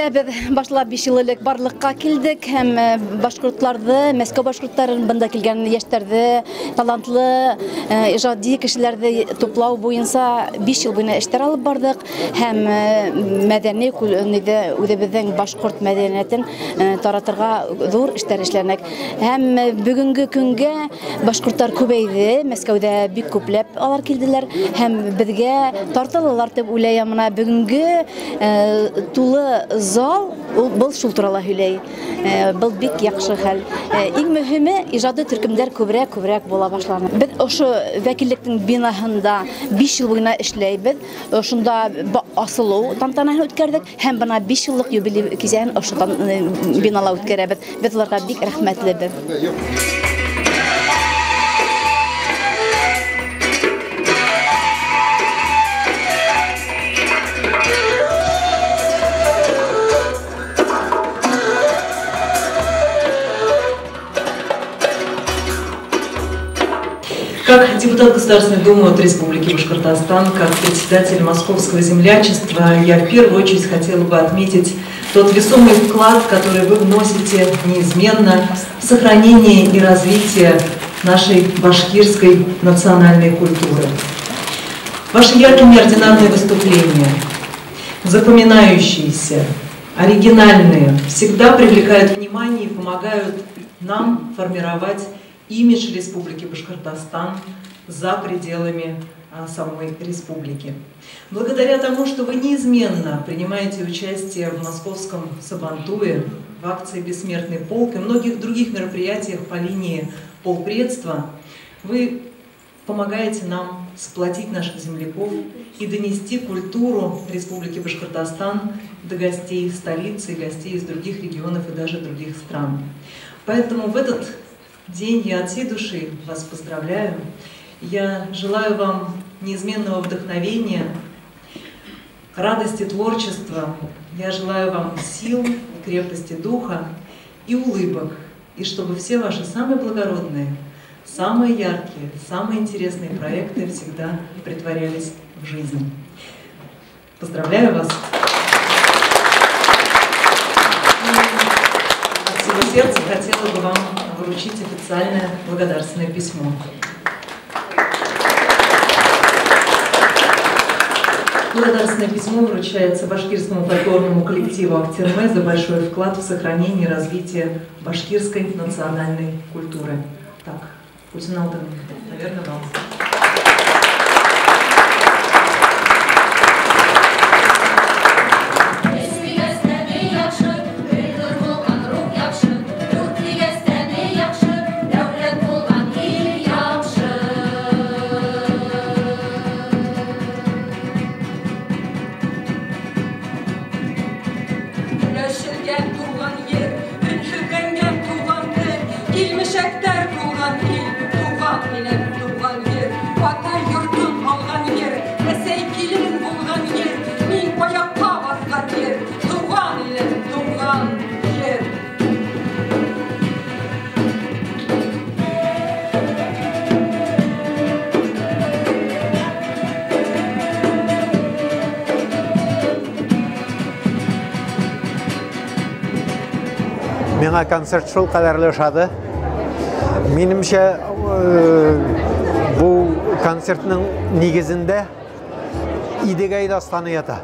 Мәскәүдә без башлап 5 ел элек барлыкка килдек һәм башкортларны, Мәскәү башкортларын, бында килгән яшьләрне, талантлы, иҗади кешеләрне туплау буенча 5 ел буена эшләр алып бардык һәм мәдәни үзебезнең башкорт мәдәниятен таратырга зур эшләр эшләнек. Һәм бүгенге көнгә башкортлар күбәйде, Мәскәүдә бик күпләп алар килделәр һәм безгә тартылалар дип уйлыйм. Менә бүгенге тулы зал, ул был шул турала һөйләй. Был бик яхшы хәл. Иң мөһиме, ижады төркемдәр күбрәк була башланы. Без ошо вәкиллекнең бинаһында 5 ел буена эшләйбез. Шунда асылу тантанаһын үткәрдек һәм бына 5 еллык юбилей кисәһен ошо бинала үткәрәбез. Без уларга бик рәхмәтлебез. Как депутат Государственной Думы от Республики Башкортостан, как председатель Московского землячества, я в первую очередь хотела бы отметить тот весомый вклад, который вы вносите неизменно в сохранение и развитие нашей башкирской национальной культуры. Ваши яркие неординарные выступления, запоминающиеся, оригинальные, всегда привлекают внимание и помогают нам формировать имидж Республики Башкортостан за пределами самой республики. Благодаря тому, что вы неизменно принимаете участие в московском Сабантуе, в акции «Бессмертный полк» и многих других мероприятиях по линии полпредства, вы помогаете нам сплотить наших земляков и донести культуру Республики Башкортостан до гостей столицы, гостей из других регионов и даже других стран. Поэтому в этот день я от всей души вас поздравляю. Я желаю вам неизменного вдохновения, радости творчества. Я желаю вам сил, крепости духа и улыбок. И чтобы все ваши самые благородные, самые яркие, самые интересные проекты всегда претворялись в жизнь. Поздравляю вас! И от всего сердца хотела бы вам вручить официальное благодарственное письмо. Благодарственное письмо вручается башкирскому фольклорному коллективу «Актерме» за большой вклад в сохранение и развитие башкирской национальной культуры. Так, Гульсина Алтыновна, наверное, вам. Миңа концерт шул кадәрле ошады. Минемчә, бу концертның нигезендә Идегәй дастаны ята.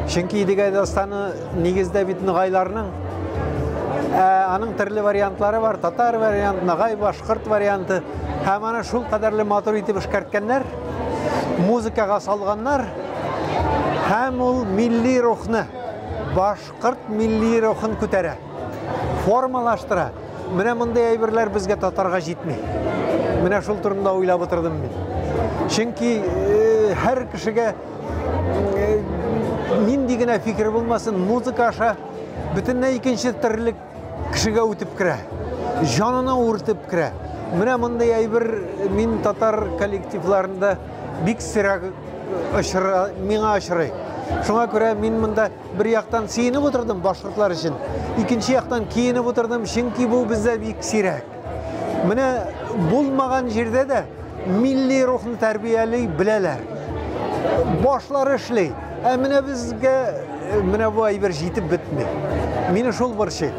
Чөнки Идегәй дастаны нигездә бит ногайларның, аның төрле вариантлары бар, татар вариант, ногай, башкорт варианты. Һәм аны шул кадәрле матур итеп эшкәрткәннәр, музыкага салганнар. Һәм ул милли рухны, башкорт милли рухын күтәрә, формалаштыра. Менә мондый әйберләр безгә татарга җитми. Менә шул турында уйлап утырдым мин. Чөнки һәр кешегә нинди генә фикер булмасын, музыка аша бөтенләй икенче төрле кешегә үтеп керә, җанына үртеп керә. Менә мондый әйбер мин татар коллективларында бик сирәк миңа очрый. Шуңа күрә мин монда бер яктан сөенеп утырдым башкортлар өчен, икенче яктан киенеп утырдым, чөнки бу бездә бик сирәк. Менә булмаган җирдә дә милли рухны тәрбияли беләләр. Башлары эшли. Ә менә безгә менә бу әйбер җитеп бетми. Мине шул борчый.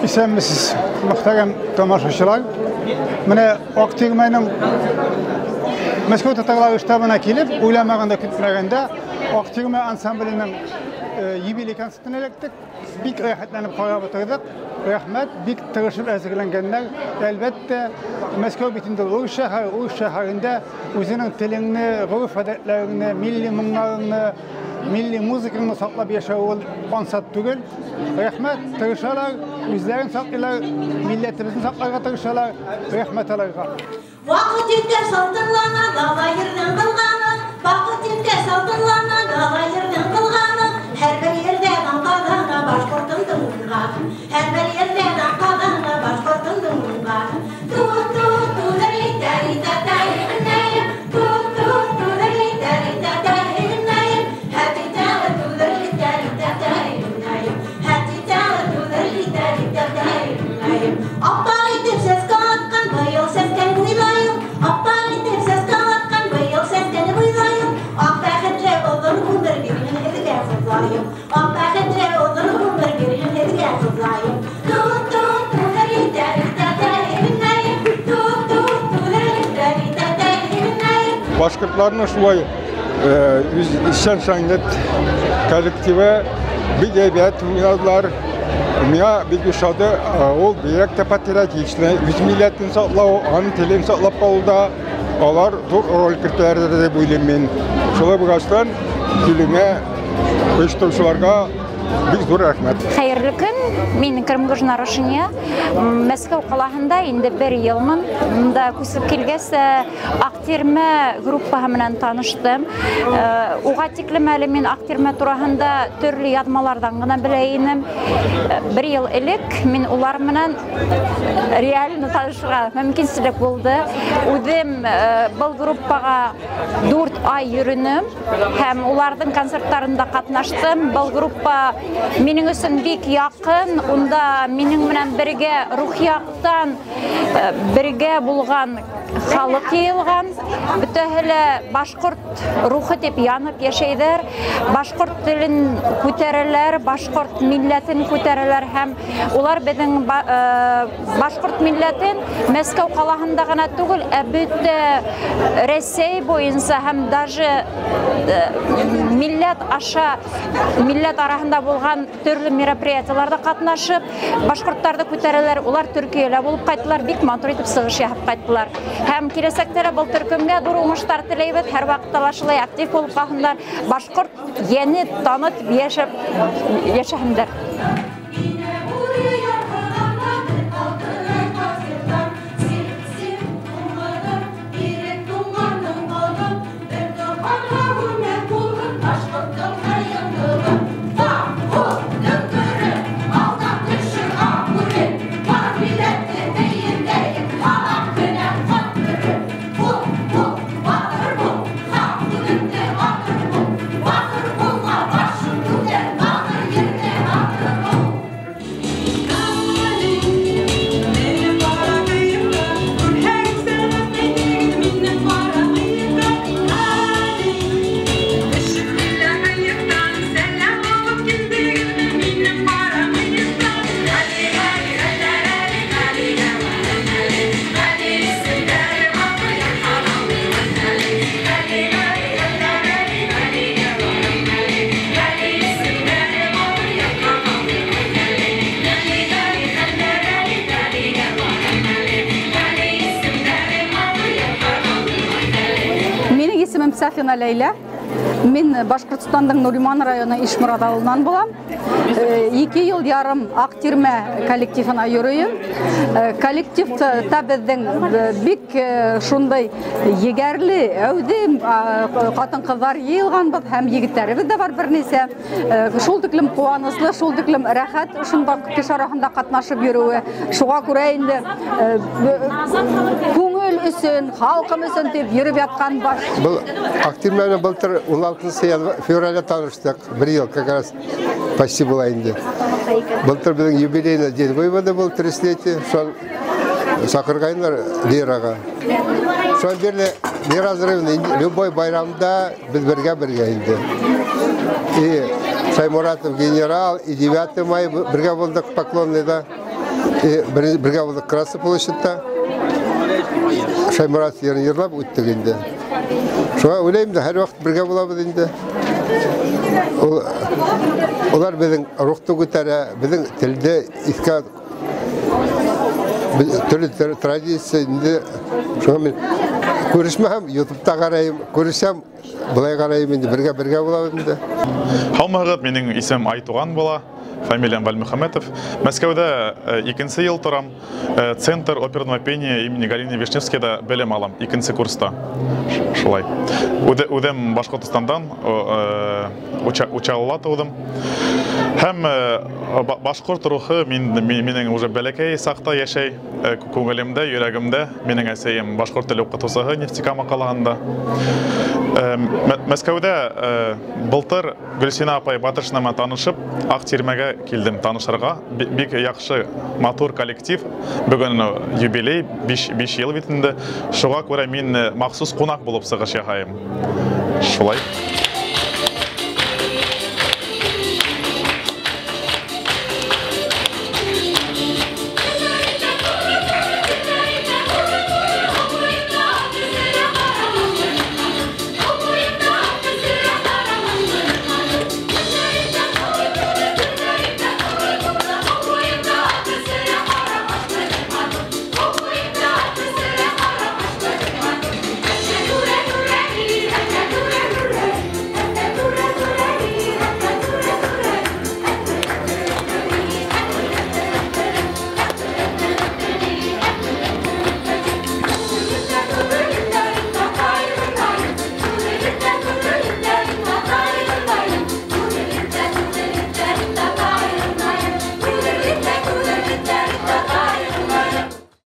Исәнмесез, мөхтәрәм тамашачылар. Менә Ак тирмәнең Мәскәү татарлары штабына килеп, уйламаганда, көтмәгәндә Ак тирмә ансамбленең юбилей концертына эләктек. Бик рәхәтләнеп карап утырдык. Рәхмәт, бик тырышып әзерләнгәннәр. Әлбәттә, Мәскәү бит инде ул шәһәр, ул шәһәрендә үзенең телеңне, гореф-гадәтләреңне, милли моңнарыңны, милли музыкаңны саклап яшәү ул ансат түгел. Рәхмәт, тырышалар, үзләрен саклыйлар, милләтебезне сакларга тырышалар. Рәхмәт аларга. Вакыт үткән салтынлана, дала ернең кылганы. Вакыт үткән салтынлана, дала ернең кылганы. Һәрбер ердә казана башкортымдың уңганы. Һәрбер ердә казана башкортымдың уңганы. Аппақ итеп сәскә аткан быел сәскәне буйлайым. Аппақ итеп сәскә аткан быел сәскәне буйлайым. Ак бәхетле озын гомер бирһен һеҙгә ҡыҙлайым. Ак бәхетле озын гомер бирһен һеҙгә ҡыҙлайым. Башҡортларның шулай үҙешсән сәнғәт коллективы бик әйбәт уйнадылар. Миңа бик ошады, ул бигерәк тә патриотичный, үз милләтен саклау, аның телен саклап калуда алар зур роль кертәләр дип уйлыйм мин. Шулай булгачтан килүгә оештыручыларга бик зур рәхмәт. Хәерле көн. Мин Кырымгожина Рушиния. Мәскәү ҡалаһында инде бер йылмын. Монда күсеп килгәс, Ак тирмә группаһы менән таныштым. Уға тиклем әле мин Ак тирмә тураһында төрлө яҙмаларҙан ғына белә инем. Бер йыл элек мин улар менән реально танышырға мөмкинселек булды. Үҙем был группаға 4 ай йөрөнөм һәм уларҙың концерттарында ҡатнаштым. Был группа минең өсөн бик яҡын. Унда минең менән бергә рухи яҡтан бергә булған халыҡ йыйылған. Бөтәһе лә башҡорт рухы тип янып йәшәйҙәр, башҡорт телен күтәрәләр, башҡорт милләтен күтәрәләр һәм улар беҙҙең башҡорт милләтен Мәскәү ҡалаһында ғына түгел, ә бөтә Рәсәй буйынса һәм даже милләт аша, милләт араһында булған төрлө мероприятиеларҙа ҡатнашып, башҡорттарҙы күтәрәләр. Улар Төркиәлә булып ҡайттылар, бик матур итеп сығыш яһап ҡайттылар. Һәм киләсәктә лә был төркөмгә ҙур уңыштар теләйбеҙ. Һәр ваҡытта ла шулай актив булып ҡалһындар, башҡорт йәне танытып йәшәһендәр. Batır bulma, başım güler, batır yerine batır. Сафина Ләйлә. Мин Башкортстанның Нуриман районы Ишмурат авылыннан булам. 2 ел ярым Ак тирмә коллективына йөрөйм. Коллективта безнең бик шундый егәрле, әүдем хатын-кызлар йыелганбыз һәм егетләребез дә бар берничә. Шул тиклем куанычлы, шул тиклем рәхәт шунда кеше арасында катнашып йөрүе. Шуңа күрә инде күңел өчен, халкым өчен дип йөреп яткан баш. Был Ак тирмәне былтыр 16 февраля таныштык. Бер ел как раз почти была инде. Былтыр безнең юбилейный день вывода был, 30-летие. Шул чакырганнар Лирага. Шул бирле неразрывно любой байрамда без бергә инде. И Шаймуратов генерал, и 9 мая бергә булдык поклонныйда. И бергә булдык Красная площадьта. Шаймуратов йырын йырлап үттек инде. Шуңа уйлыйм да, һәр вакыт бергә булабыз инде. Улар безнең рухты күтәрә, безнең телде искә төрле традиция инде. Шуңа мин күрешмәһәм, YouTube'та карайым, күрешсәм, былай карайым инде, бергә булабыз инде. Һаумыһыгыҙ, минең исемем Айтуған була. Фамилиям Вальмухаметов. Мәскәүҙә икенсе йыл торам. Центр оперного пения имени Галины Вишневскийда белем алам, икенсе курста. Шулай. Үҙем Башҡортостандан, Учалыла тыуҙым. Һәм башҡорт рухы минең уже бәләкәй саҡта йәшәй, күңелемдә, йөрәгемдә. Минең әсәйем башҡорт теле уҡытыусыһы Нефтекама ҡалаһында. Мәскәүҙә былтыр Гөлсинә апай Батыршина менән танышып, Ак тирмәгә килдем танышырға. Бик яҡшы, матур коллектив. Бөгөн юбилей, 5 йыл бит инде. Шуға күрә мин махсус ҡунаҡ булып сығыш яһайым. Шулай.